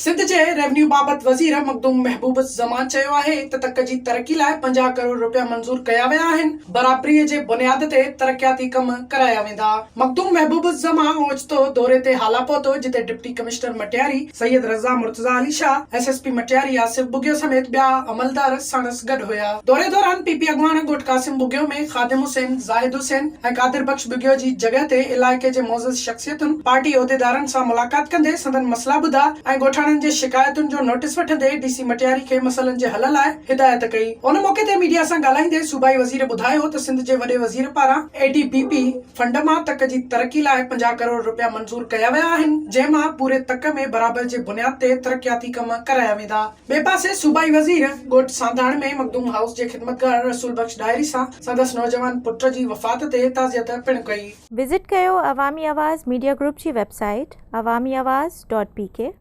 سنڌ جي ريونيو بابت وزير مخدوم محبوب الزمان چيو آهي ته تڪ جي ترقي لاء 50 ڪروڙ رپيا منظور ڪيا ويا آهن، برابري جي بنياد تي ترقياتي ڪم ڪرايا ويندا. مخدوم محبوب الزمان اوچتو دوري تي هالا پهتو جتي deputy commissioner Matiari Syed Raza Murtaza Ali Shah, S S P Matiari Asif Bughio سميت ٻيا عملدار ساڻس گڏ هيا. دوري دوران پي پي اڳواڻ ڳوٺ قاسم ٻگهيو ۾ خادم حسين، زاهد حسين ۽ قادر بخش ٻگهيو جي جڳهه تي علائقي جي معزز شخصيتن، پارٽي عهديدارن سان ملاقات ڪندي سندن مسئلا ٻڌا ۽ ڳوٺاڻن جي شڪايتن جو نوٽيس وٺندي ڊي سي مٽياري کي مسئلن جي حل لاء هدايت ڪئي. ان موقعي تي ميڊيا سان ڳالهائيندي صوبائي وزير ٻڌايو ته سنڌ جي وڏي وزير پاران اي ڊي بي پي فنڊ مان تڪ جي ترقي لاء 50 ڪروڙ رپيا منظور ڪيا ويا آهن جنهن مان پوري تڪ ۾ برابر جي بنياد تي ترقياتي ڪم ڪرايا ويندا. ٻئي پاسي صوبائي وزير ڳوٺ سانڌاڻ ۾ مخدوم هائوس جي خدمتگار رسول بخش ڏاهري سان سندس نوجوان پٽ جي وفات تي تعزيت پڻ ڪئي. وزٽ ڪيو عوامي آواز ميڊيا گروپ جي website Awami Awaz dot P K.